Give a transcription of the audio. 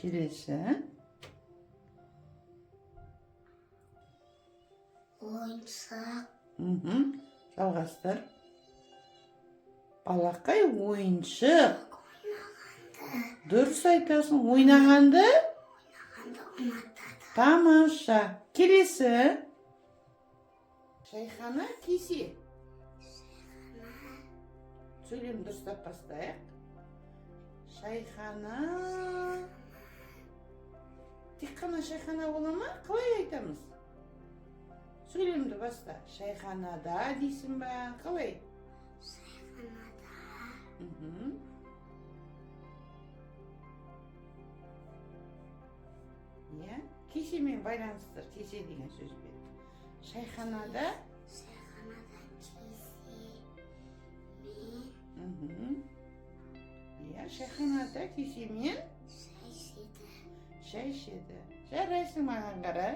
Келесі. Ойыншық. Жалғастыр. Балақай ойыншық. Дұрыс айтасың. Ойнағанды? Ойнағанды ұнатады. Тамаша. Келесі. Шайхана, кесе. Сөйлем дұрыстап бастайық. Шайхана. Тек қана шайхана бола ма? Қалай айтамыз? Сөйлемді баста. Шайханада дейсің ба? Қалай? Шайханада. Иә, кесемен байланыстыр, кесе деген сөзбен. Шайханада. Шайханада кесемен. Иә, шайханада кесемен шай ішеді. Шай ішеді. Жарайсың, маған қара.